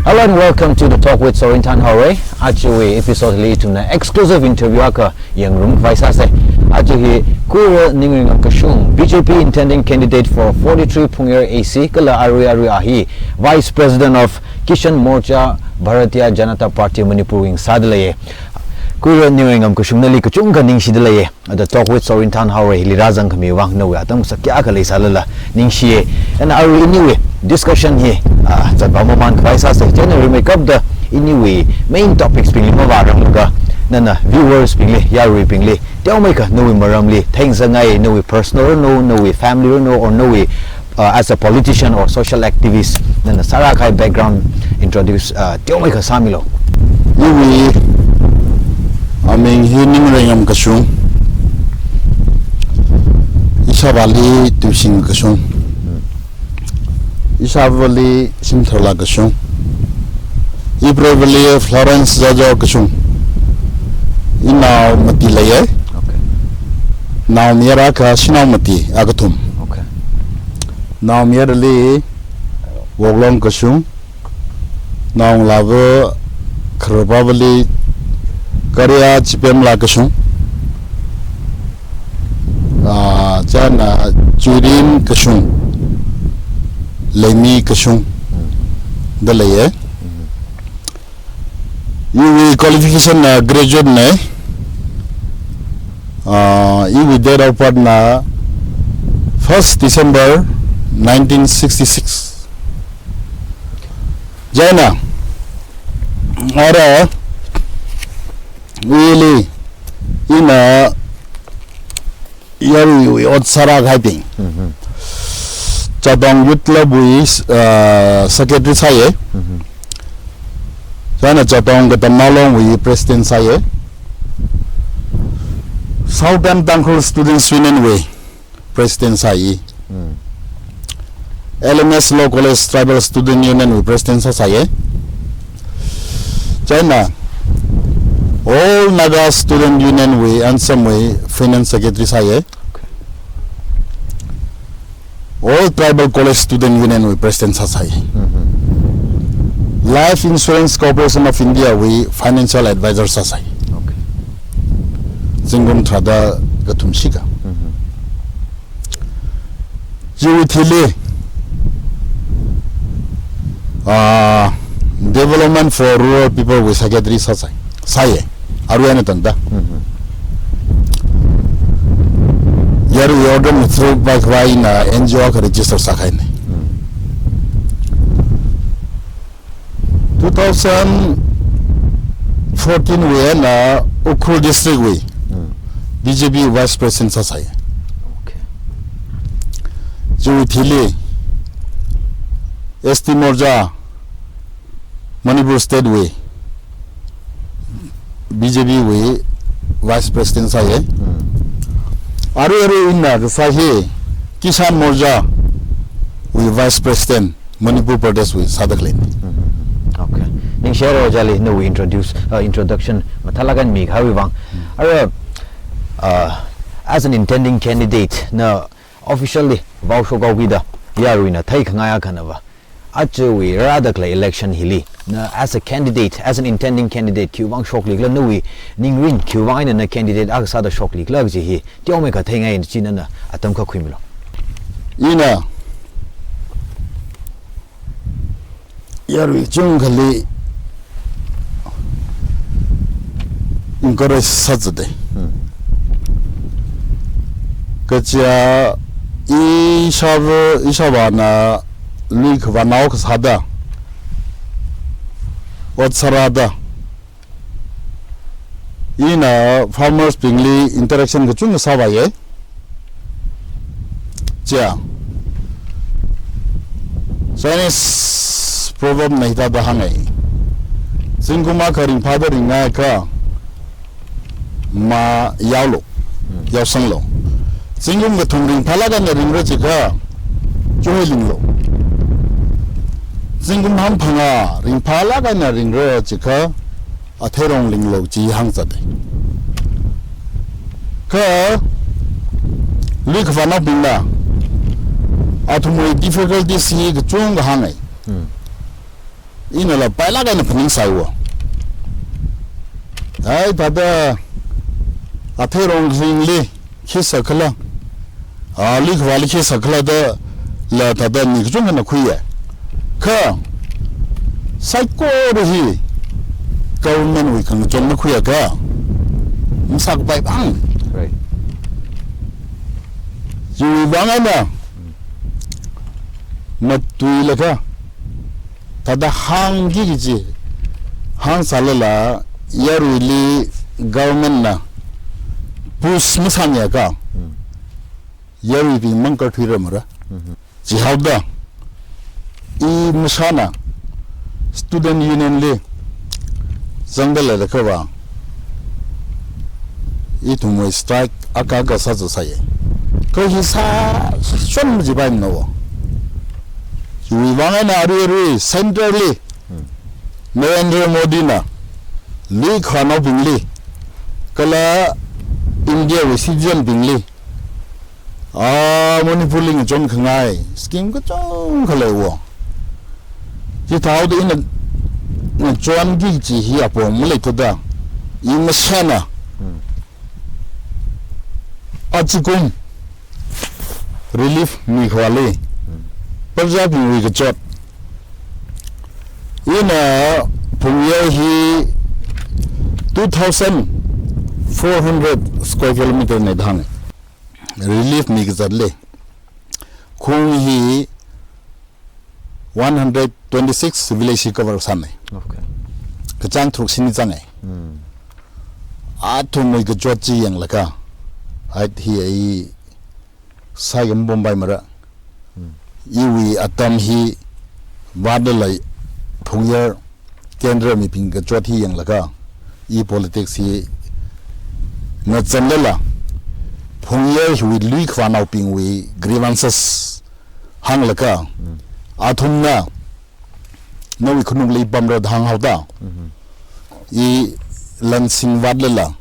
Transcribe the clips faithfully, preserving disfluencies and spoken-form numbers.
Hello and welcome to the Talk with Sorinthan Haorei. Ajawui episode li ithumna exclusive interview akha yangrumkhavai sāsei. Aja hi Kuira Ningreingam Kashung, B J P intending candidate for forty-three Phungyar A C, kala arui arui a hi Vice President of Kisan Morcha Bharatiya Janata Party Manipur wing sāda leiya. Kuira Ningreingam Kashung, nali kachungkha ningshida leiya. Ada Talk with Sorinthan Haorei hili rāzangkhami vang nawui atam sakya khalei sālala ningshiya. And arui iniwui discussion hi, ah, zatvā mamānkhavai sāsei. Chieina rimeikapta iniwui main topics bingli mavāranglaga, nana viewers bingli, yaruibingli teomeikha nawui maramli theingasakngai, nawui personal ranu, nawui family ranu, or nawui, uh, as a politician or social activist, nana sārākahai background introduce, uh, teomeikha sāmilu. Iwui aming hi Ningreingam Kashung. Ishāvāli Tuishing Kashung. Ishāvāli Shimtharla Kashung. Ipreivāli Florence Jajo Kashung. Inao mati leiya. Okay. Naomayara kha shanao mati, ākha thum. Okay. Naomayarali Woklong Kashung. Naongalāva khararpāvali Kariya Chipemla Kashung. Ah, chieina Chuirin Kashung, Leimi Kashung da leiya. Iwui qualification na graduate na, ah, iwui date of birth na first December nineteen sixty-six. Chieina, ara, ili, ina, yaruiwui ot sārākahaibing. Mhm. Chatong Youth Club wui, uh, secretary sāya. Mhm. Chieina Chatong Katamnao Long wui president sāya. Southern Tangkhul Students Union wui president sāi. Mm. L M S Law College Tribal Student Union wui president sāsāya. Chieina All Naga Student Union wui, ANSAM wui finance secretary sāya. Okay. All Tribal College Student Union wui president sāsāya. Mm-hmm. Life Insurance Corporation of India wui financial advisor sāsāya. Okay. Zingkum tharāda kathum shikha. Mm-hmm. Chiwui thili, ah, Development for Rural People wui secretary sāsai, sāya, arui eina tangda. Mhm. Yarui order muthu bai khavai na N G O akha register sākahaina. Mhm. Two thousand fourteen wui eina Ukhrul district wui, mm, B J P vice president sāsai. Okay. Chiwui thili S T Morcha Manipur state wui B J P wui vice president sāya. Mm. Arui arui ina kasā hi Kisan Morcha wui vice president Manipur Pradesh wui sāda khalei. Mm-hmm. Okay. Ningshi haira ojāli nawui introduce, uh, introduction mathālāk eina mikhavai vang. Mm. Ara, uh, as an intending candidate na officially vaoshokhaokida yaruina theikhangai akhana va, ajawui rāda khalei election hili na as a candidate, as an intending candidate, khiwui vang shoklikhala, nawui ningrin khiwui vang eina na candidate akha sāda shoklikhala kaji hi teomeikha theingai, chieina nana atam kha khuimilu. Ina yarui chungkhali encourage sāzatda. Hmm. Kaja ishāvā, ishāvāna lui khavānao kasāda, ot sārāda, ina farmers bingli interaction kachungkha sāvāya. Chiya, Chinese proverb na hithāda hānga. Zingkum akha ringphāda ringakha, ma yaolu, yaosanglu. Zingkum kathum ringphālāk eina ringra jiakha, chuhai linglu. Zingkum hangphangā ringphālāk eina ringra jiakha, atheirong linglu chi hāngzata. Kha lui khavānaobingna athumwui difficulties hi kachungkha hānga. Hmm. Inala pailāk eina phaningsāiwo. Ai, thāda athei rongringli khi sākhala, a, luikhavāli khi sākhala dala thāda mi kachungkhana khuiya. Kha saikora hi government wui khangachon makhuiakha masākapai vang. Right. Chiwui vang eina matuilaga thāda hāngki kaji hāngsālala yaruili government na push masāngaikha, mm, yaruibing mangarthuira mara. Mhm. Chihaoda i masāna student union li zangda leilakha va, ithumwui strike akha akha sāza sāya. Kha hi sāshon majipaimanawo. Chiwui vang eina arui arui centre li, hmm, Narendra Modi na luikhavānaobingli kala India wui citizen bingli, a, Manipur li ngachonkhangai scheme kachungkha leiwo. Chithāhaoda ina ngachonki kaji hi apong maleithāda, i masāna, hmm, achikum relief mikhavāli, hmm, prajabingwui kachot. Ina Phungyar hi two thousand four hundred square kilometer na da hānga. Relief mikazatli. Khung hi one hundred twenty-six village hi cover sāna. Okay. Kachāng tharuk shini zanga. Hmm. Athumwui kachot chi yanglaga, ai hi ai saiga mapampai mara. Hmm. Iwui atam hi vātlala Phungyar kendra mibing kachot hi yanglaga, i politics hi ngazanlala, Phungyar hiwui luikhavānaobingwui grievances hānglaga, hmm, athumna nawui khanukli pamra da hānghaoda, mhm, i lansing vātlala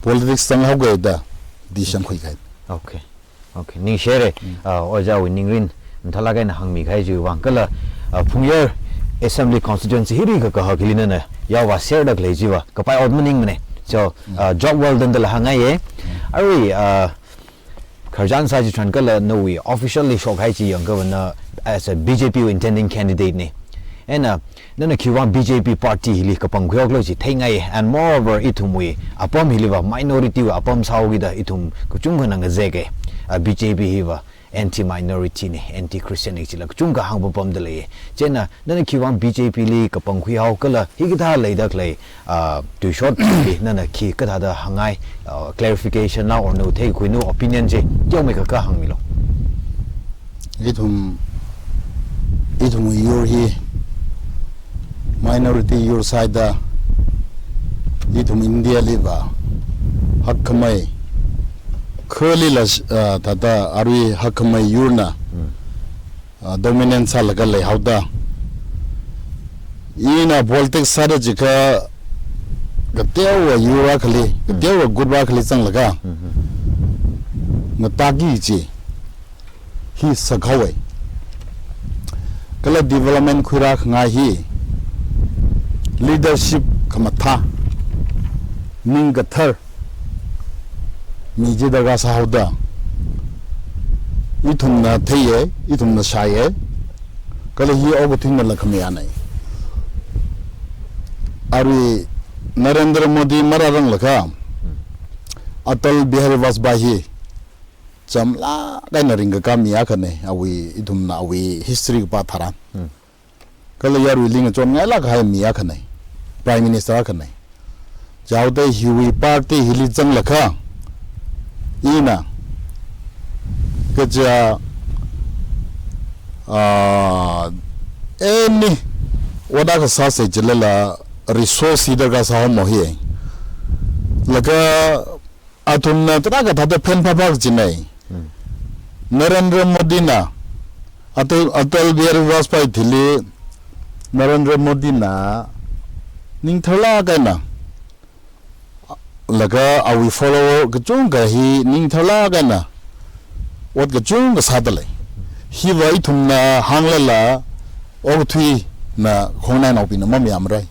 politics zanghaoga da decision khuikahai. Okay. Okay, ningshire. Mm. Ah, Ojāwui ningrin mathālāk eina hāngmikahai chiwui vang kala, ah, Phungyar Assembly Constituency hi ri kakahak hili nana yaovāserda khalei chiva kapai ot maningmana. So, mm, ah, job well done dala hāngngaiya. Mm. Arui, ah, khararchan sā chitharan kala nawui officially shokhai chi yangkha va na as a B J P intending candidate na. Eina, nana khiwui vang B J P party hili kapangkhuihaokhala chi theingai, and moreover, ithumwui apam hili va minority wui apam sāhaokida ithum kachungkhana ngazeka, a, B J P hi va anti-minority na, anti-Christian na chila kachungkha hāngpapamda lei. Chieina, nana khiwui vang B J P li kapangkhuihaokhala, hikathā leida khalei, ah, tuishotli nana khi kathāda hāngngai, ah, clarification la or nawui theikhuinao opinion chi teomeikha hāngmilu. Ithum, ithumwui yur hi minority yur sāhaida, ithum India li va hakkhamei, khalila, ah, thāda arui hakkhamei yurna, hmm, ah, dominant sālaga leihaoda, ina politics sāda jiakha kateowa yur akhali, kateowa group akhali zanglaga, mhm, ngatāki kaji hi sākhavai. Kala development khuirākhangai hi leadership khamathā, ning kathar mi chi darkar sāhaoda, ithumna theiya, ithumna shāya, kala hi okathuinala khamayāna. Arui Narendra Modi marāranglakha, Atal Bihari Vajpayee hi chamlāk eina ringkakā mi akhana, awui, ithumna awui history kapā tharan. Hmm. Kala yaruili ngachonngailāk kahai mi akhana, Prime Minister akhana. Chihaoda hiwui party hili zanglakha, ina kaja, ah, any ot akha sāsa chilala resource hi darkar sāhaomo hi. Laga athumna tarākha thāda phenphāphā kajina. Hmm. Narendra Modi na, Atal, Atal Bihari Vajpayee thili Narendra Modi na ningtharlāk eina, laga awui follower kachungkha hi ningtharlāk eina ot kachungkha sāda lei. Hiva ithumna hānglala okathui na khongnainaobingna mamayāmara.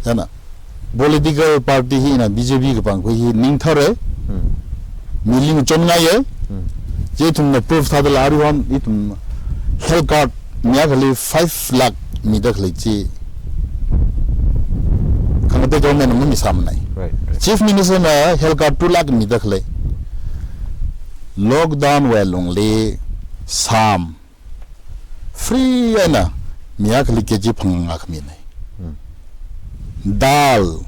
Chieina political party hi ina B J P kapangkhui hi ningthara. Hmm. Mili ngachonngaiya. Hmm. Chi ithumna proof thādala, aruihon ithum health card mi akhali five lakh mida khalei chi khangatei government na mamisāmanei. Right, right. Chief Minister na health card two lakh mida khalei. Lockdown wui alungli sām free eina mi akhali K G phangā khaminei. Hmm. Dal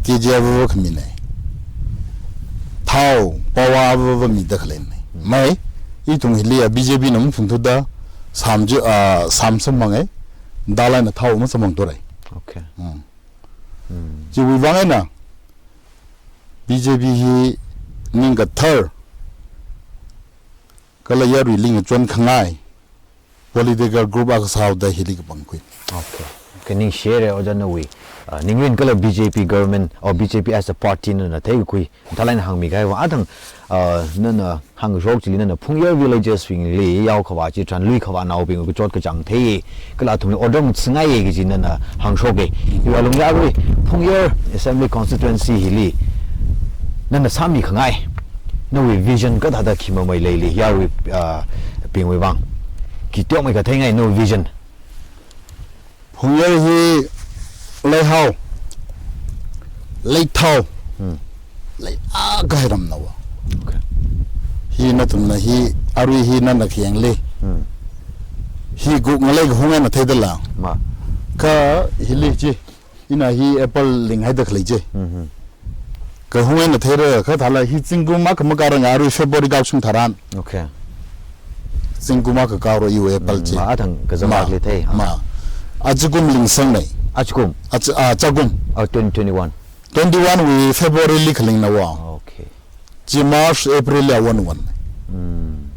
K G avāva khaminei. Thao pawa avāva mida khaleinei. Hmm. Mai, ithum hili ya B J P na maphungthuda sām chi, ah, sām samphanga, dal eina thao masamphangthura. Okay. Hmm. Hmm. Chiwui vang eina B J P hi ning kathar kala yaruili ngachonkhangai political group akha sāhaoda hili kapangkhui. Okay. Kha ningshire, Ojā nawui, uh, ningrin kala B J P government or B J P as a party nana theikakhui, thalai na hāngmikahai vang, athang, uh, nana hāngshok chili nana Phungyar villages bingli yaokhavā chi tharan luikhavānaobing kachot kachāng thei, kala athumli order sāngaiya kaji nana hāngshoka. Iwui alungli arui Phungyar Assembly Constituency hili nana sāmikhangai, nawui vision kathāda khi mamei leili, yarui, ah, bingwui vang. Khi teomeikha theingai nawui vision. Phungyar hi leihao, leithao, Hmm. leilāk kahai ramnaowa. Okay. Hi nathumna hi, arui hi nana khayangli. Hmm. Hi gu ngalei kahung eina theidala. Ma. Kha hili chi, ina hi apple linghaida khalei chi. Mhm. Kahung eina theira, kha thala hi zingkum akha makāra, arui February kaoshung tharan. Okay. Zingkum akha kāra iwui apple Mm, chi. Ma athang kazang Ma. Akli thei, ah. Ma. Achikum lingsangnei. Achikum? Achi-, ah, chakum. Oh, twenty twenty-one. Twenty-one wui February li khalingnaowa. Okay. Chi March, April li awon won. Mm.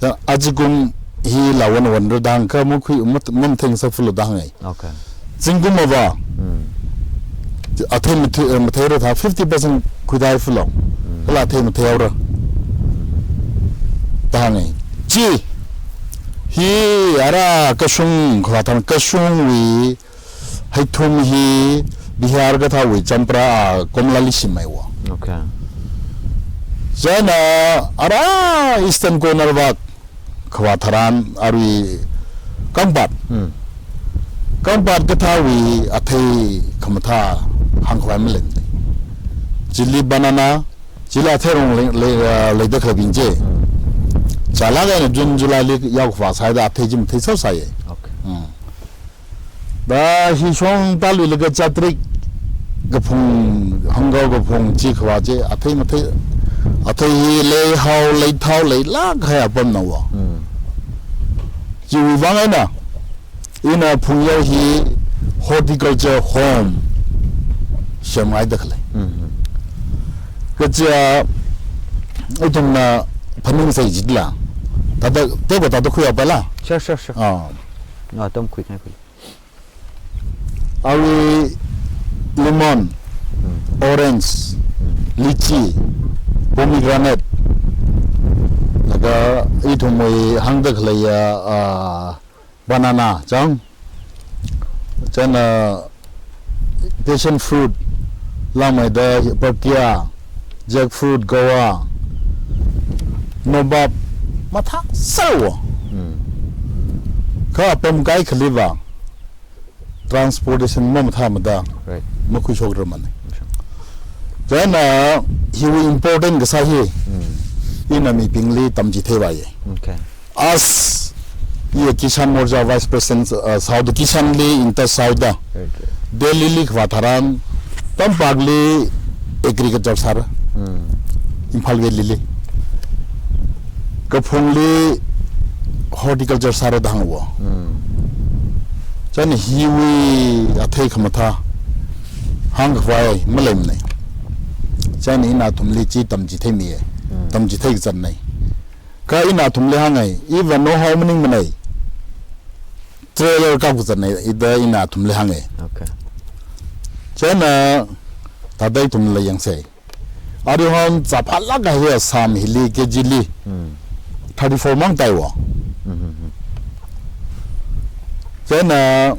Ya, achikum hila won wonra dang kha makhui, mat-, mamtheng sa fulo dangai. Okay. Zingkum ava. Mm. Athei mathei, eh, matheira tha fifty percent khuidai fulo. Mm. Kala athei matheihaora. Dangai. Chi. Hi ara kashung, khavā tharan kashungwui, heithum hi Bihar kathāwui Champra, ah, Komla li shimmeiwa. Okay. Chieina ara Eastern corner vak khavā tharan arui Kangpat. Hmm. Kangpat kathāwui athei khamathā hāngkhavai maleimana. Chili banana, chila athei rong lei, lei, ah, leida khaleibing chi. Hmm. Chālāk eina June, July li yaokhavā sāhaida athei chi mathei sāsāya. Okay. Hmm. Da hi shong taluilaga chatrik kaphung, hangao kaphung chi khavā chi, athei mathei, athei hi leihao, leithao, leilāk kahai apamnaowa. Hmm. Chiwui vang eina, ina Phungyar hi horticulture home semngaida khalei. Hmm. Kaja, ithumna phaningsai jitla. Thāda, teko thāda khuiya pala. Sure, sure, sure. Ah. Ah, tom khuingai khui. Arui lemon, Hmm. orange, Hmm. lychee, pomegranate, laga ithumwui hāngda khaleiya, ah, banana, chang, chieina, ah, passion fruit, langmeida pakya, jackfruit, guava, nobab, mathāsāwa. Hmm. Kha apam kaikhaliva, transportation mamathāmada, Right. makhuishokramanei. Sure. Chieina hiwui important kasā hi, Hmm. ina mibingli tamchitheivāya. Okay. As, iya Kisan Morcha Vice President, uh, sāhaoda Kisan li in touch sāhaoda. Right, right. Delhi li khavā tharan, tampakli agriculture sāra. Hmm. Imphal Valley li. Kaphungli horticulture sāra da hāngwa. Hmm. Chieina hiwui athei khamathā hāngkhavai maleimanei. Chieina ina athumli chi tamchitheimiya. Hmm. Tamchithei kazatnei. Kha ina athumli hāngai, iva know-how maningmanei. Trailer kap kazatnei, ida ina athumli hāngai. Okay. Chieina, thāda ithumla yangsei. Aruihon chāphālāk kahai sām hili K G li. Hmm. Thirty-four mang taiwa. Hmm, hmm, hmm. Chieina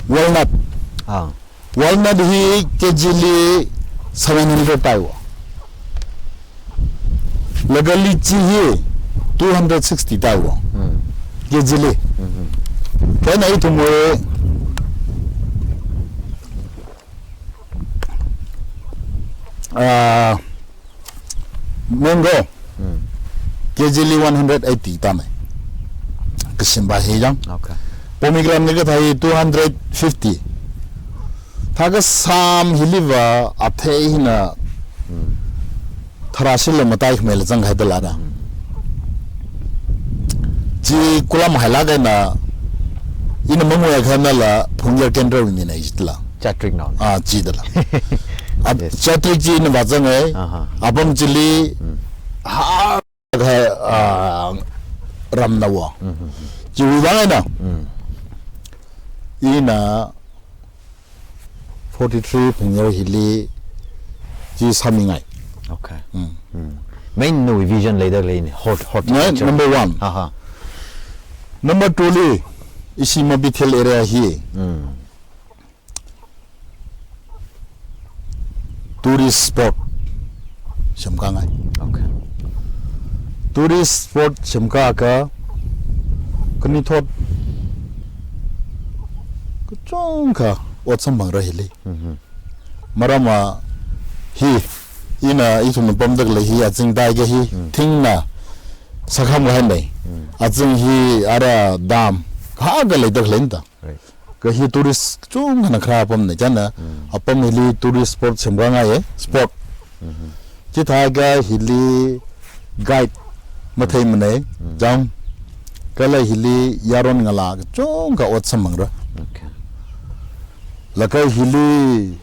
walnut. Ah. Walnut hi K G li seven hundred taiwa. Laga lychee hi two hundred sixty taiwa. Hmm. K G li. Mhm. Chieina ithumwui, ah, mango. Hmm. K G li one hundred eighty tamei. Kasimba hi yang. Okay. Pomegranate kathā hi two hundred fifty. Thākasam hiliva athei hina Hmm. tharāshila matai khmeila zanghaidala da. Hmm. Chi kulam hailak eina, ina mangui khanala phungyar kendra wui mina jitla. Chatric nao. Ah, chi dala. Ab-, Yes. Chatric chi ina vāzangai. Aha. Apam chili Hmm. ha, ha, ah, ramnawa. Mhm. Chiwui vang eina. Hmm. Ina forty-three phungyar hili chi sāmingai. Okay. Hmm. Hmm. Main nawui vision leida leini. Hort, hort. Ngai, number one. Aha. Number two li, ishi Mabithel area hi. Hmm. Tourist spot semkāngai. Okay. Tourist spot semkāakha, kani thot kachungkha ot samphangra hili. Mhm. Maramva hi, ina ithumna pamda khalei hi, azing tai ka hi, Mm. thingna sākham kahainei. Mm. Azing hi ara dam, kahaka leida khaleina da. Right. Ka hi tourist kachungkhana kharā apamnei, chieina Mm. apam hili tourist spot semkāngaiye, spot. Mhm. Chithākha hili guide matheimanei, Mm. chang. Kala hili yaron ngalā kachungkha ot samphangra. Okay. Laga hili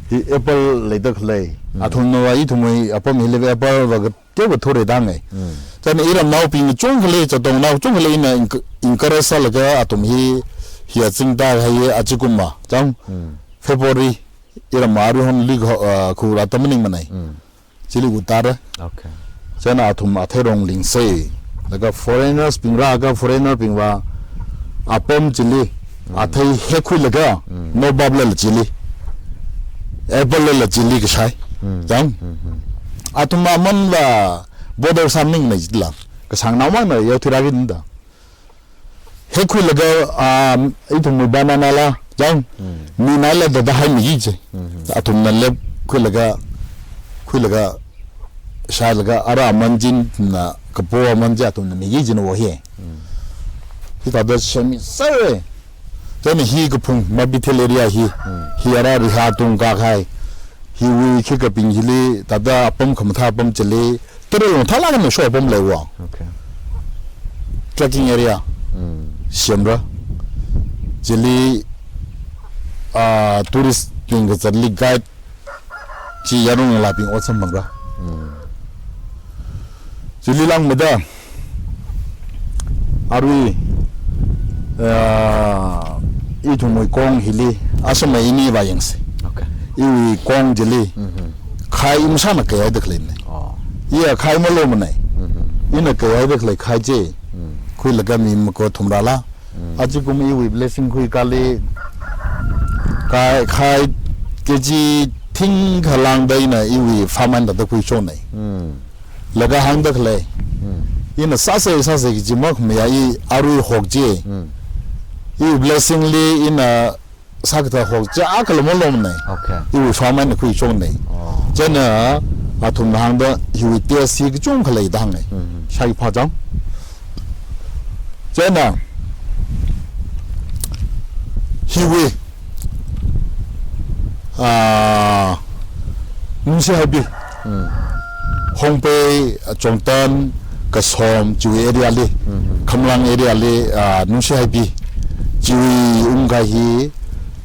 hi apple leida khalei. Mm. Athumnava ithumwui apam hiliva apple va kateokha thurei dangai. Mm. Chieina iramnaobing kachungkha lei, chatongnao kachungkha lei, ina enc-, encourage sālaga athum hi, hi azing tai kahai achikumva, chang. Mm. February, iram aruihon li kho, ah, khura tamning manei. Mm. Chili uttara. Okay. Chieina athum athei rong lingsei. Laga foreigners bing rāakha foreigner bingva apam chili, Mm. athei hekhuilaga, Mm. nobab lala chili. Apple lala chili kashai. Mm. Chang? Mm-hmm. Athum amanva border sāminei jitla. Kasāngnaomangna yaothui rāki da. Hekhuilaga, ah, ithumwui banana la, chang, Mm. minaila da da haimiki ji. Mm-hmm. Athumna lep khuilaga, khuilaga, shailaga, ara aman china, kapo aman chi athumna miki jina wo hi. Mm. Hithāda semmi sāre. Chieina hi kaphung, Mabithel area hi, Mm. hi ara riha tung kahai. Hiwui khikabing hili, thāda apam khamathā apam chili, Tara long thala kano show apam leiwa. Okay. Trekking area. Mm. Semra. Chili, ah, tourist bing kazatli guide chi yaron ngalābing ot samphangra. Mm. Chili langmeida arui, ah, ithumwui kong hili, asama ini va yangsi. Okay. Iwui kong chili, Mhm. khai imsana kayai da khaleinei. Oh. Iya khai malomanei. Mhm. Ina kayai da khalei khai chi. Mm. Khuilaga mi mako thumrala. Mm. Achikum iwui blessing khuikali. Khai, khai K G thing khalangda ina iwui farm eina da khuichonei. Mm. Laga hāngda khalei. Mm. Ina sāsei, sāsei kaji makhamayā i arui hok chi. Mm. Iwui blessing li ina sākathā hok chi akhala malomanei. Okay. Iwui farm eina khuichonei. Oh. Chieina athumna hāngda hiwui taste hi kachungkha lei da hāngnei. Mm-hmm. Shai phā chang. Chieina hiwui, ah, Nungsi Haibi. Mm. Hongpei, Chongtan, Kasom, chiwui area li, Mm-hmm. Khamlang area li, ah, Nungsi Haibi, chiwui ungkahai hi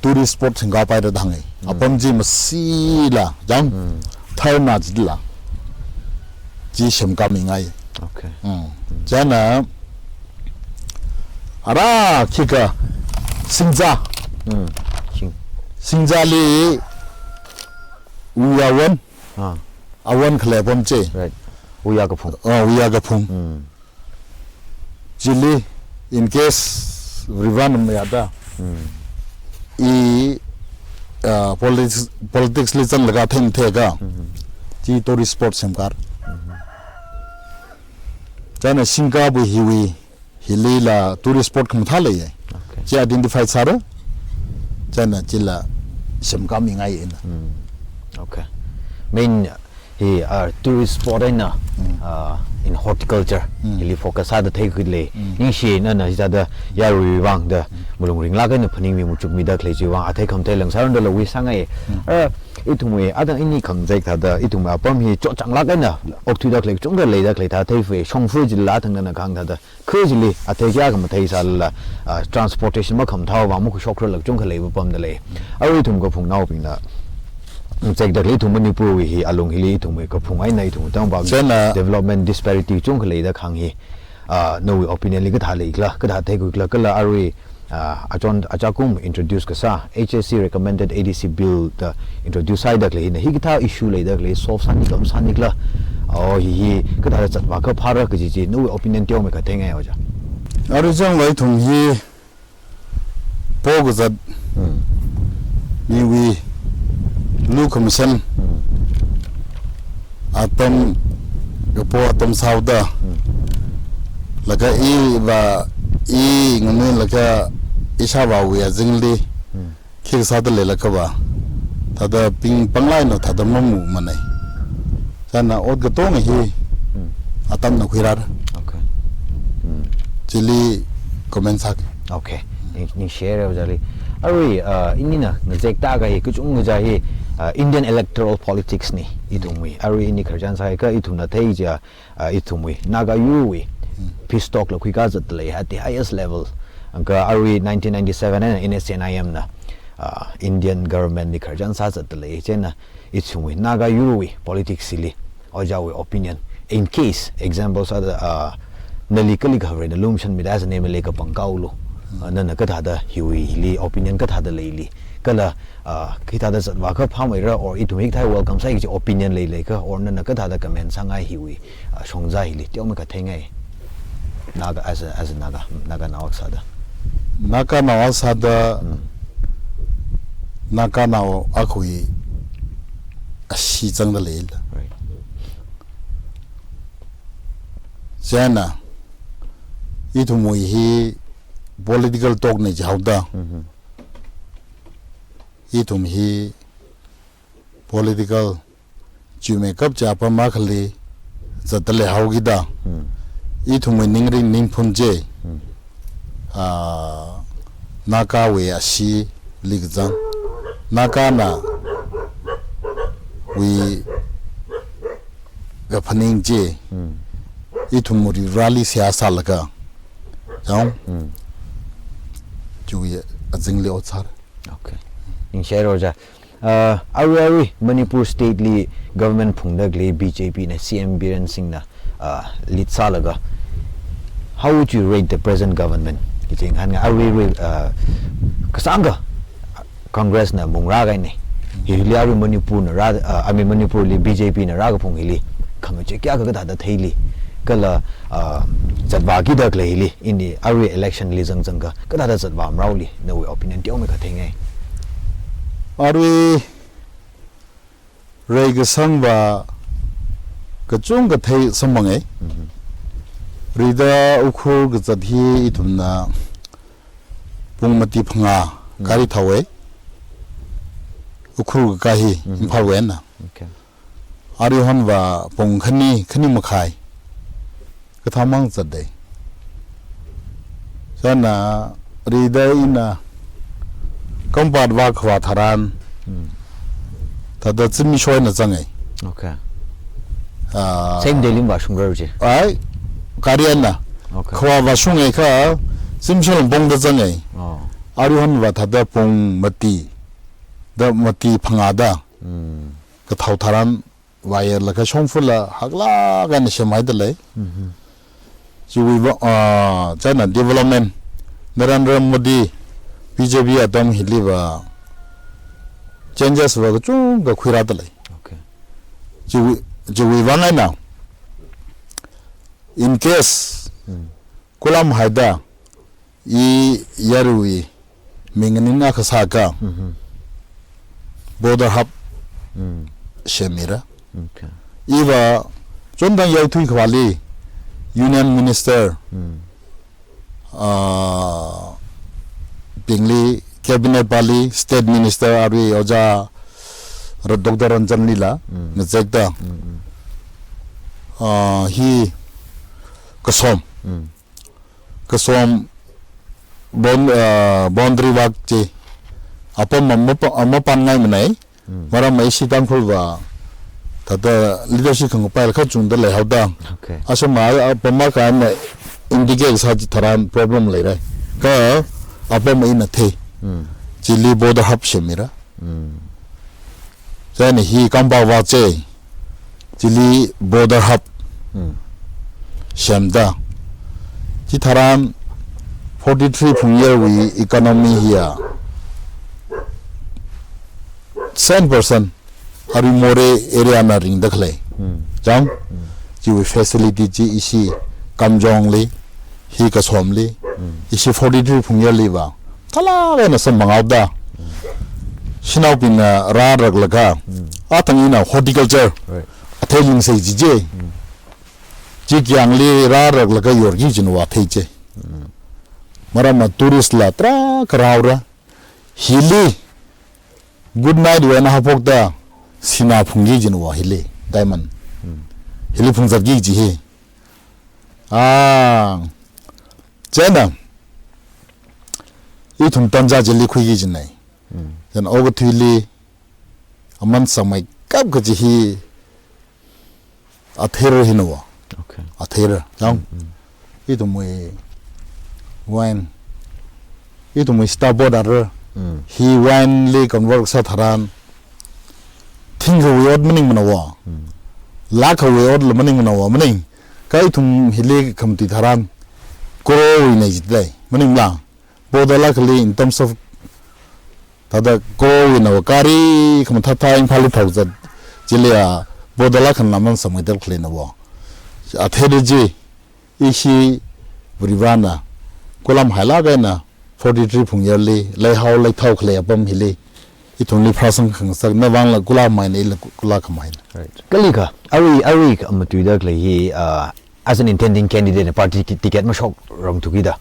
tourist spot singkapaira da hāngnei. Mm. Apam chi masila, chang, Mm. tharna chila. Chi semkamingai. Okay. Mm. Chieina, ara khikha, Singja. Mm. Sing- Singjali, Wuya Won. Ah. Awon khalei apam chi. Right. Wuya kaphung. Oh, Wuya kaphung. Mm. Chili, in case, Rivan mayada. I, ah, politics, politics li zanglaga themtheka. Chi tourist spot semkar. China Singapore hiwui, hilila tourist spot khamathā leiya. Okay. Chi identify sāra. China chila semkamingai ina. Okay. Main hi, ah, tourist spot eina, ah, in horticulture, hili focus sāda theikhui lei. Ningshi nana hithāda yaruiwui vangda, malung ringlāk eina phaningmi machukmida khalei chiwui vang, athei khamathei langsāran da lawui sāngai. Ah, ithumwui, adang ini khangazek thāda, ithumwui apam hi chotchanglāk eina, okthuida khalei, chungda leida khalei thā theifui, shongfa chila thangda na khang thāda, kha chili, athei kayākha matheisālala, ah, transportation makhamathāwui vang makhuishokralāk chungkha leiva pamda lei. Arui ithum kaphungnaobingna ngazekda khalei ithum Manipurwui hi alung hili ithumwui kaphung eina ithum tangba china development disparity chungkha leida khang hi, ah, nawui opinion li kathā leikhala, kathā theikhuikhala, kala arui, ah, achon, achakum introduce kasā, H A C recommended A D C bill da introduce sāhaida khalei hina, hikathā issue leida khalei solve sāni khamasāni khala, oh, hi, hi, kathāda zatvā kaphāra kaji chi, nawui opinion teomeikha theingai oja. Arui zangva ithum hi, pokazat, miwui, lukhamashan, atam, kapo atam sāhaoda, laga iva, i nganui laga ishāvāwui azingli, khikha sāda leilakhava, thāda ping panglāk eina thāda mamumanei. China ot katonga hi, atamna khuirar. Okay. Chili comment sāki. Okay. Ning, ningshire ojali. Arui, ah, inina ngazek taka hi, kachungkha kaja hi, ah, Indian electoral politics ni, ithumwui. Arui ini khararchan sāhai kha ithumna thei ja, ah, ithumwui, Naga yurwui, peace talk la khuikazat lei at the highest level. Angka arui nineteen ninety-seven eina N S C N I M na, ah, Indian government li khararchan sāzat lei, china ithumwui, Naga yurwui, politics hili, ojawui opinion. In case, example sāda, ah, nali kali khavare na lumshanmida as an M L A kapangkaolu. Ah, nana kathāda hiwui hili, opinion kathāda leili. Kala, ah, hithāda zatvā kaphāmeira, or ithum hikathā welcome sāi kaji opinion leileikha, or nana kathāda comment sāngai hiwui, ah, shongza hili, teomeikha theingai. Naga, as a, as a Naga, mm, Naganao akha sāda. Naganao akha sāda, Naganao akhawui ashee zangda leila. Right. China, ithumwui hi political talk na jihaoda. Ithum hi political chiwui makeup chi apam akhali zatda leihaokida. Ithumwui ningrin ningphun chi, ah, Nagawui asheeli kazang. Nagana wui kaphaning chi, ithum Varivarāli seihā sālaga. Chang? Chiwui azingli ot sāra. Okay. Ningshire oja. Uh, arui arui Manipur state li government phungda khalei B J P na, C M Biren Singh na, uh, lead sālaga. How would you rate the present government? Kaji ngahānngai arui arui, uh, kasāngkha Congress na mungrā kahaina. Hili arui Manipur na rā, uh, I mean Manipur li B J P na rākaphung hili khangachei kayākha kathāda theili. Kala, uh, zatvākida khalei hili, ini arui election li zangzangkha kathāda zatvāmaraoli, nawui opinion teomeikha theingai. Arui reikasangva kachungkha thei samphanga. Rida Ukhrul kazat hi ithumna pung mati phangā gari thāhaowa. Ukhrul kakā hi, Imphalwui eina. Okay. Aruihonva pung khani, khani makhai kathāmang zatda. China rida ina Kampad vākhavā tharan, thāda Zimiksho eina zanga. Okay. Ah, same day li vāshungra chi. Ai, gari eina. Okay. Khavā vāshungakha, Zimiksho pongda zanga. Oh. Aruihonva thāda pung mati, da mati phangāda kathao tharan, vāyarlaga shongfala haklāk eina semhaida lei. Chiwui va, ah, china development, Narendra Modi, B J P atam hiliva changes va kachungkha khuirāda lei. Okay. Chiwui, chiwui vang eina, in case, kulam haida, i, Yarui, minganin akha sāka, Mm-hmm. border hub Mm. semmira. Okay. Iva, chondang yaothui khavāli, Union Minister, Mm. ah, bingli, Cabinet pāli, State Minister arui Ojā Ra-, Doctor Ranjan lila, Mm. ngazekta. Mm, mm. Ah, hi kasom. Mm. Kasom bon-, ah, boundary wall chi. Apam ma-, mapa-, ah, mapanngaimanei. Mm. Maramva ishi Tangkhulva thāda leadership khangapai kachungda leihaoda. Okay. Asama, ah, apam ma kaina indicate sā chitharan problem leira. Kha apam ina thei. Mm. Chili border hub semmira. Mm. Chieina hi kampao vak chi. Chili border hub Mm. semda. Chitharan forty-three Phungyarwui economy hiya seven percent arui Moreh area na ringda khalei. Mm. Chang? Mm. Chiwui facility chi ishi Kamjongli, hi kasomli, Mm. ishi forty-three Phungyarliva. Thala kaina samphanghaoda. Mm. Shanaobingna rāraklaga. Mm. Athang ina horticulture. Right. Athei lingsei chi chi. Mm. Chi kyangli rāraklaga yorki kajinava thei chi. Mm. Maramva tourist la tarākha rāhaora. Hili good night wui eina haophokta sinā phungki kajinava hili diamond. Mm. Hili phungzatki kaji hi. Ah, chieina ithum tanja chili khuiki kajinei. Mm. Chieina okathuili aman sāmeikap kaji hi athera hinava. Okay. Athera, chang. Mm, mm. Ithumwui wine. Ithumwui starboard ara. Mm. Hi wine li convert sā tharan. Thingkhawui ot maningmanava. Mm. Lakhawui otla maningmanava, maning. Kha ithum hili khamatui tharan. Crore wui nei jidalei. Maningla. Border akhali in terms of thāda crore wui nava gari khamathā thā Imphalli thaozat. Chiliya border akhana aman sāmeida khaleinava. Athei chi ishi Varivarana kulam hailāk eina forty-three Phungyarli, leihao leithao khalei apam hili. Ithumli pharāsang khangasakna vangla kulam maina ila ku-, kula khamai. Right. Kalikha, arui, arui kha matuida khalei hi, ah, as an intending candidate na party ki-, ticket mashokrangthuki da.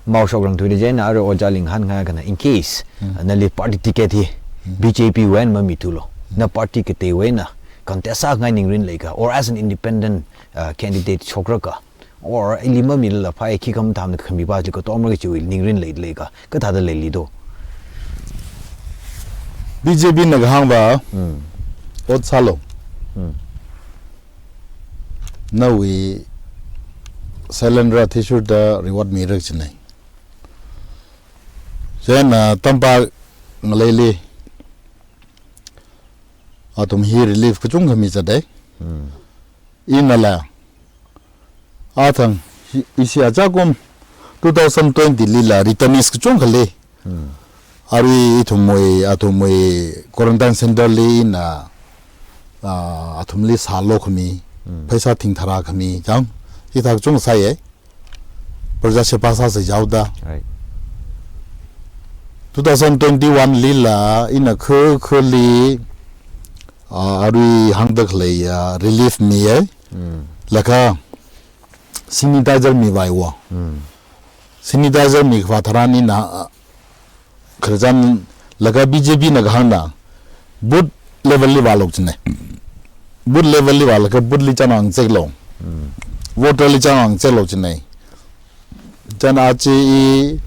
Mashokrangthuida chieina arui Ojāli ngahānngai akhana in case, Hmm. ah, nali party ticket hi Hmm. B J P wui eina mamithulo. Hmm. Na party kateiwui eina contest sāngai ningrin leikha, or as an independent, ah, candidate shokra kha, or ili mamilala phāya khikha mathāmana khami pa chi katomra kajiwui ningrin lei, leikha, kathāda leili do. B J P na kahāngva, Hmm. ot sālo. Hmm. Nawui silent ra athishurda reward mira kajinei. Chieina tampak ngaleili athum hi relief kachungkha mizatdei. Hmm. Inala athang hi, ishi achākum two thousand twenty lila returnees kachungkha lei. Hmm. Arui ithumwui, athumwui quarantine center li ina, ah, athumli sālo khami, Hmm. pheisā thingtharā khami, chang, hithā kachungkha sāya. Praja seva sāsei jaoda. Right. Two thousand twenty-one lila ina kha, khali, ah, arui hāngda khalei, ah, relief miya. Hmm. Laga sanitizer mivaiva. Hmm. Sanitizer mikhavā tharan ina, ah, khararchan laga B J P na kahāngna booth level li vālo kajinei. Booth level li vālaga booth li chānvang cheklo. Hmm. Voter li chānvang cheklo kajinei. Chieina aja i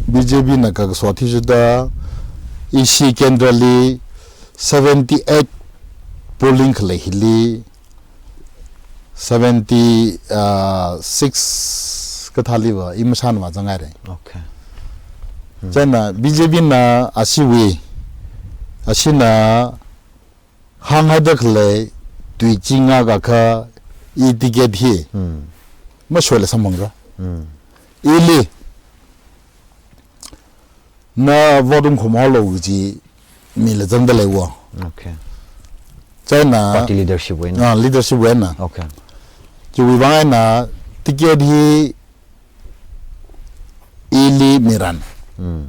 B J P na kakaso athishurda ishi kendra li seventy-eight polling khalei hili seventy, ah, six kathāliva, i mashanva zangngairei. Okay. Hmm. Chieina B J P na ashiwui, ashina hānghaida khalei tui chi ngakakha i ticket hi. Hmm. Mashoila samphangra. Hmm. Ili na vote ungkhum haolo kaji mila zangda leiva. Okay. Chieina party leadership wui eina. Ah, leadership wui eina. Okay. Chiwui vang eina ticket hi ili miran. Mm.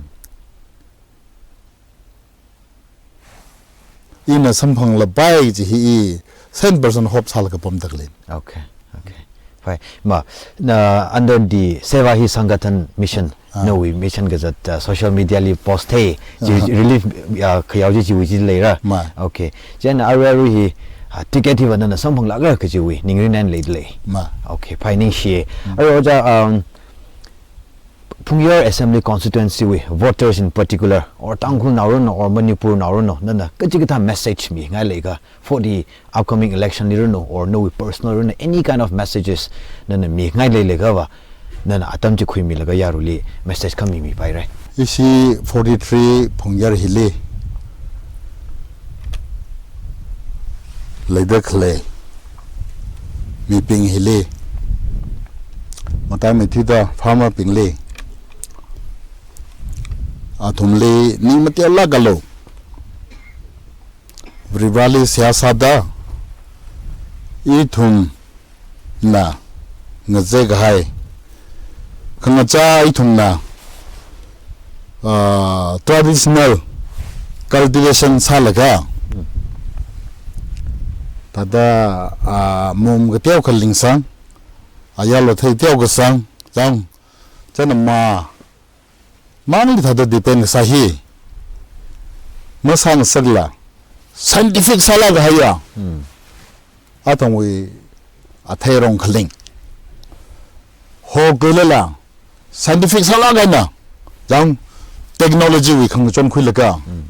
Ina samphanglapai kaji hi i cent percent hope sālaga pamda khalei. Okay, okay. Phai, ma, na, under the Seva Hi Sangathan Mission, Ah. nawui mission kazat, uh, social media li post thei, chi Ah. relief, uh, khayao chi chiwui chi leira. Ma. Okay. Chieina arui arui hi, uh, ticket hiva nana samphanglākra kajiwui, ningrin eina leidalei. Ma. Okay, phai ningshi. Mm. Arui ojā, um, Phungyar Assembly Constituency wui voters in particular, or Tangkhulnao ranu, or Manipurnao ranu, nana kachikathā message mingai leiakha for the upcoming election li ranu, or nawui personal ranu, any kind of messages nana mingai leiakha va, nana atam chi khuimilaga yaruili message khami mipaira. Ishi forty-three Phungyar hili leida khalei mibing hili, mataimeithuida farmer bingli, athumli ning mateolākalu. Varivarali seihā sāda, ithumna ngazek kahai khangachā ithumna, ah, traditional cultivation sālaga, thāda, ah, mum kateo khaling sang, ayarlo thei teo kasang, chang, chana ma, mangli thāda depend kasā hi masāngasakla, scientific sālāk kahaiya. Hmm. Athumwui athei rong khaling. Ho khuilala, scientific sālāk kahaina, chang, technology wui khangachon khuilaga, Hmm.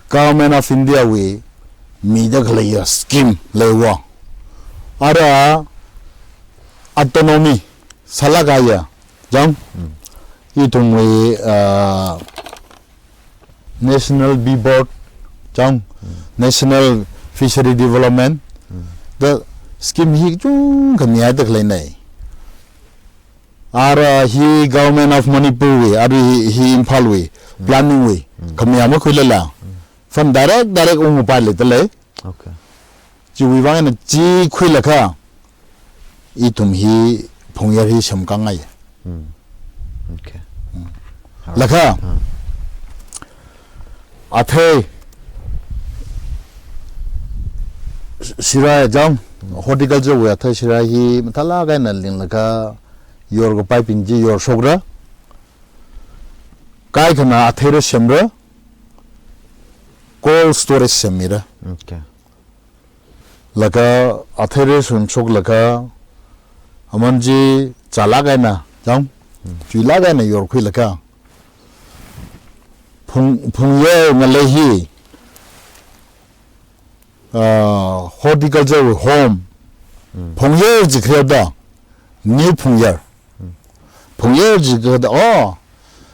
Government of India wui mida khaleiya scheme leiwa. Ara autonomy sālāk kahaiya, chang, Hmm. ithumwui, ah, National Bee Board, chang, Hmm. National Fishery Development, Hmm. the scheme hi chungkha mihaida khaleinei. Ara hi Government of Manipur wui, ara hi, hi Imphal wui, Hmm. planning wui, Hmm. khamiya makhuilala, Hmm. fund direct, direct ungpai leidalei. Okay. Chiwui vang eina chi khuilaga, ithum hi Phungyar hi semkāngai. Hmm. Okay. Hmm. Alright. Laga, Ah. athei, sirai chang, Hmm. horticulture wui athei sirai hi mathālāk eina linglaga, yorkapaibing chi yorshokra. Kaikhana athei rāsemra, cold storage semmira. Okay. Laga athei rāsemshoklaga, aman chi chālāk eina, chang, Hmm. chuilāk eina yorkhuilaga, Phung-, Phungyar ngalei hi, ah, horticulture home, Hmm. Phungyar jikharda, New Phungyar. Hmm. Phungyar jikharda, oh,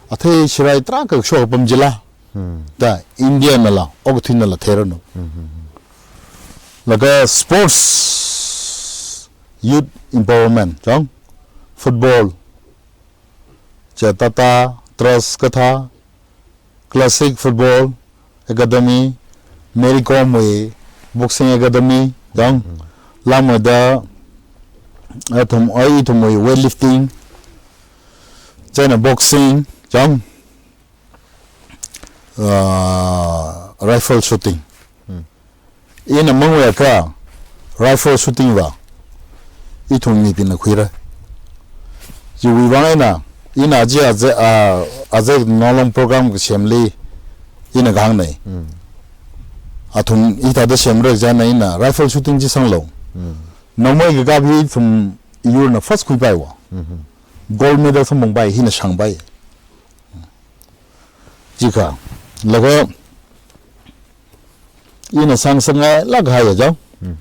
athei sirai tarākha shok apam chila. Hmm. Da India nala, okathuinala theiranu. Hmm, hmm, hmm. Laga sports, youth empowerment, chang, football, Chetata Trust kathā, Classic Football Academy, Mary Kom wui Boxing Academy, chang, Mm. lamada, athum, ai ithumwui weightlifting, chieina boxing, chang, ah, rifle shooting. Mm. Ina mangwui akha rifle shooting va ithum mibingna khuira. Chiwui vang eina, ina aja aja, ah, aja ngalong program kasemli ina kahāngnei. Mm. Athum hithāda semra chieina ina rifle shooting chi sanglu. Mm. Nongmei kakap hi ithum yurna first khuipaiwa. Mm-hmm. Gold medal samphangpai, hina shangpai. Chikha, laga ina sāngasakngailāk kahaiya chang. Mm.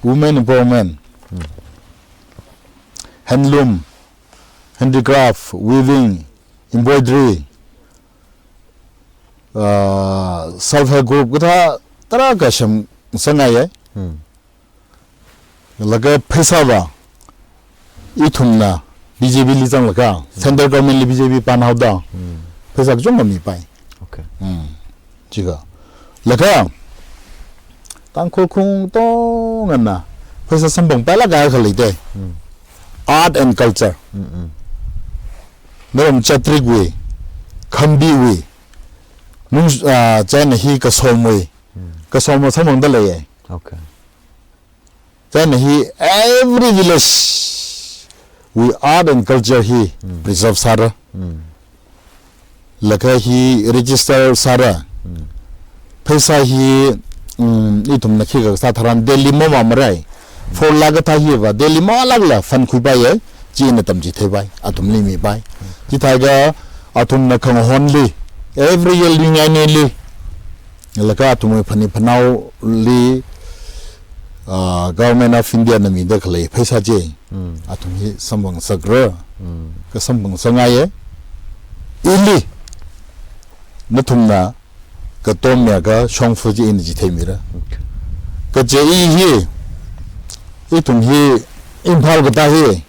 Women empowerment. Mm. Handloom, handicraft, weaving, embroidery, ah, self help group kathā tarākha semngasakngaiya. Mm. Laga pheisā va, ithumna B J P li zanglaga, Mm. central government li B J P pānhaoda, Mm. pheisā kachungkha mipai. Okay. Mm. Chikha. Laga, Tangkhul khong tongana, pheisā samphangpailāk kahai akha leidei. Mm. Art and culture. Mm, mm. Naram Chatrikwui, Khambiwui, nung, ah, chieina hi Kasomwui, Kasom samphangda leiya. Okay. Chieina hi every village wui art and culture hi preserve sāra. Laga hi register sāra. Pheisā hi, um, ithumna khikha sā tharan Delhi mama marai. Four lakh kathā hiva Delhi malākla fund khuipaiya. Chi ina tamchitheipai, athumli mipai. Chithākha athumna khangahonli, every year li ngainili, laga athumwui phanit phanaoli, ah, Government of India na mida khalei pheisā chi athum hi samphang sāra. Kha samphang sāngaiya. Ili nathumna katomya kashongfa chi ina chitheimira. Okay. Kaje i hi, ithum hi Imphal kathā hi,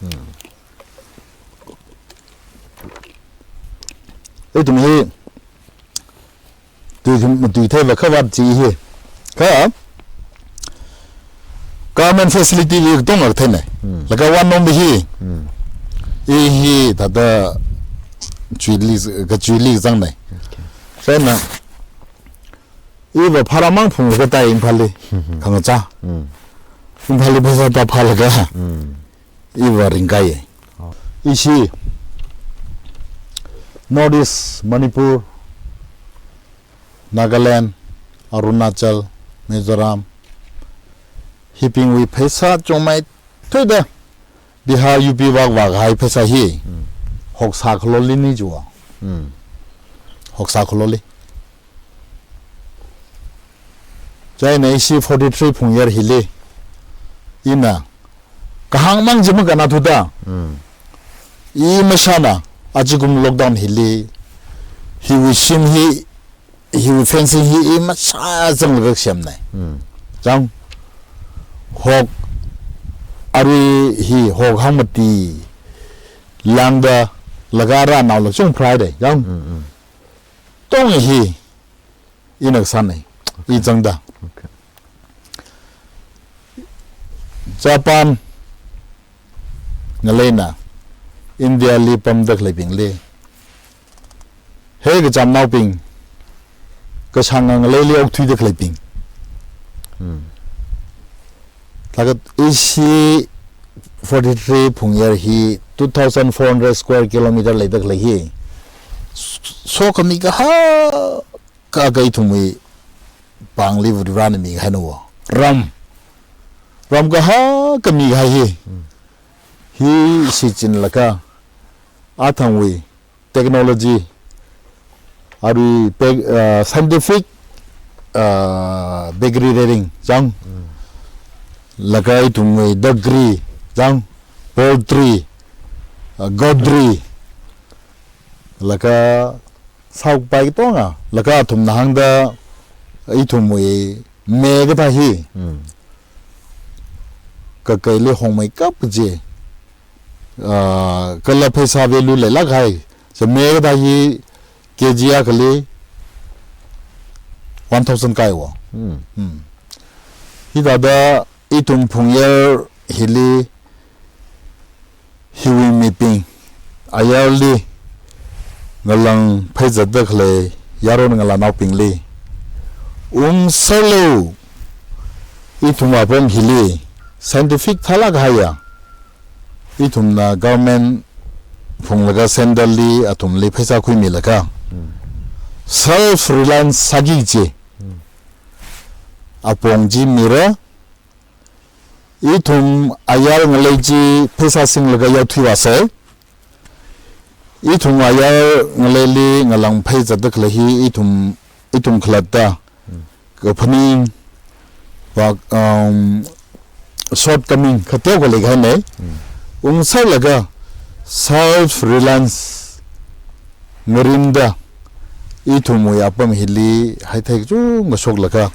ithum hi tui thum, tui theiva khavāt chi hi. Kha government facility li katonga theina. Laga one number hi. I hi thāda chuili, kachuili zangnai. Okay. Chieina iva phara mang phunglaga tai Imphalli. Khangachā. Imphalli pheisā tāphālaga iva ringkaiya. Oh. Ishi North East, Manipur, Nagaland, Arunachal, Mizoram, hibingwui pheisā chungmeithuida Bihar, U P vak vākahai pheisā hi hoksā khaloli ni chiwa. Hoksā khaloli. Chieina ishi forty-three Phungyar hili ina kahāng mang chi makhanā thuda. I mashana achikum lockdown hili, hiwui shim hi, hiwui fencing hi i mashā zanglaga semnai. Chang, hok, arui hi hok hangmati lāngda laga rānao lachung Friday. Chang. Tong hi ina sānai, i zangda. Okay. Japan ngaleina India li pamda khaleibingli, he kachamnaobing, kashānga ngaleili okthuida khaleibing. Thākha ishi forty-three Phungyar hi two thousand four hundred square kilometer leida khalei hi. Sokhami kahak kha ithumwui pāngli Varena mikahaina wo. Ram. Ram kahak kha mikahai hi. Hi shichinlaga athangwui technology, arui pe-, ah, scientific, ah, bakery rearing, chang. Laga ithumwui dairy, chang, poultry, ah, goatry, laga sākapai katonga, laga athumna hāngda ithumwui me kathā hi. Kakaili hongmeikap kaji. Ah, kala pheisā value leilāk kahai. Chi me kathā hi K G akhali one thousand kaiwa. Hithāda ithum Phungyar hili hiwui mibing, ayarli ngalang pheizatda khalei yaron ngalānaobingli ungserlu, ithum apam hili scientific thālāk kahaiya, ithumna government phunglaga centre li athumli pheisā khuimilaga self reliance sāki kaji apong chi mira. Ithum ayar ngalei chi pheisā singlaga yaothui vāsa. Ithum ayar ngaleili ngalang pheizatda khalei hi ithum, ithum khalatta kaphaning, va, um, shortcoming khateokha leikahaina. Ungserlaga self reliance ngarimda ithumwui apam hili haithei kachungkha shoklaga,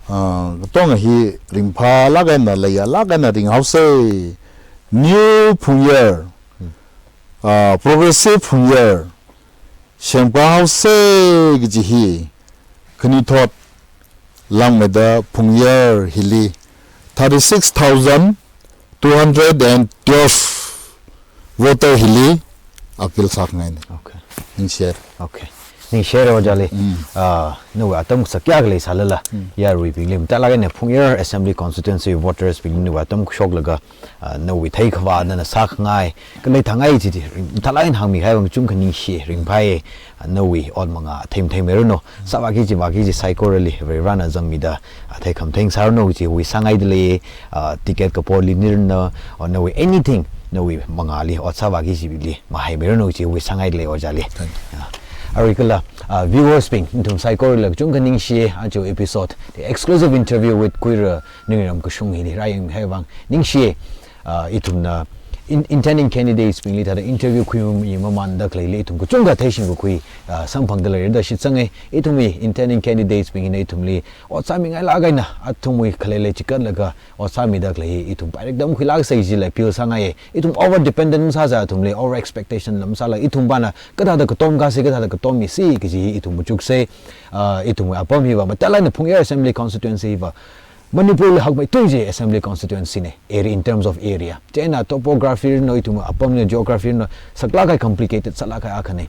ah, katonga hi ringphālāk eina leiyālāk eina ringhaosa. New Phungyar, ah, progressive Phungyar semphaosa kaji hi khanuithot langmeida Phungyar hili thirty-six thousand two hundred and twelve voter hili appeal sāngaina. Okay. Ningshire. Okay. Ningshire ojāli. Mm. Ah, nawui atam kasā kayākha leisālala, Mm. yaruibingli, mathālāk eina Phungyar Assembly Constituency voters bingli nawui atam kashoklaga, ah, nawui theikhavā nana sākhangai, khalei thāngai chi chi, mathālāk eina hāngmikahai vang kachungkha ningshi, ringphai, ah, nawui ot manga athei matheimeiranu. Sāvāki chivāki chi saikorali Varivarana zangmida, ah, theikhamathenga sāranu kaji wisāngaidalei, ah, ticket kaporli niranu, or nawui anything, nawui mangāli, ot sāvāki chili mahaimeiranu kaji wisāngaidalei ojāli. Thank you. Ah, arui kala, ah, viewers bing, nathum saikorali kachungkha ningshi, aja episode, the exclusive interview with Khuira Ningrum kashung hili rāyangmihai vang ningshi. Ah, ithumna in-, intending candidates bingli thāda interview khuimi mamānda khaleili ithum kachungkha theishing kakhui, ah, samphangda leira da shitsanga. Ithumwui intending candidates bingna ithumli ot sāmingailāk eina, athumwui khalei lei chikatlaga ot sāmida khalei ithum pairik dam khuilāksei jila appeal sāngaiya. Ithum over dependent sāsā, athumli over expectation lam sāla, ithum pana kathāda katom kasei, kathāda katom misei kaji ithum machuksei. Ah, ithumwui apam hiva, mathālāk eina Phungyar Assembly Constituency hiva Manipurli hakmeithui kaji Assembly Constituency na, area, in terms of area. Chieina topography ranu, ithum apamli geography ranu, saklāk kahai complicated sālāk kahai akhana.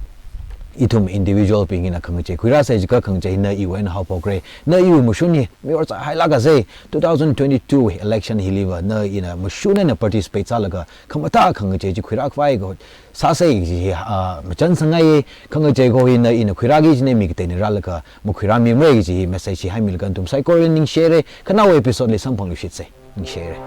Ithum individual bingna khangachei khuirāsei jiakha khangachei na iwui eina haophokra. Na iwui mashun hi miwar sāhailākasei, two thousand twenty-two election hiliva na ina mashun eina participate sālaga khamathā khangachei chi khuirākhavai ko sāsei kaji hi, ah, machānsangaiya. Khangachei ko hi na ina khuirāki kajina mi kateina rālaga makhuirāmimara kaji hi message hi haimilaga nathum saikorali ningshire. Khanaowa episode li samphangluishitsei. Ningshire.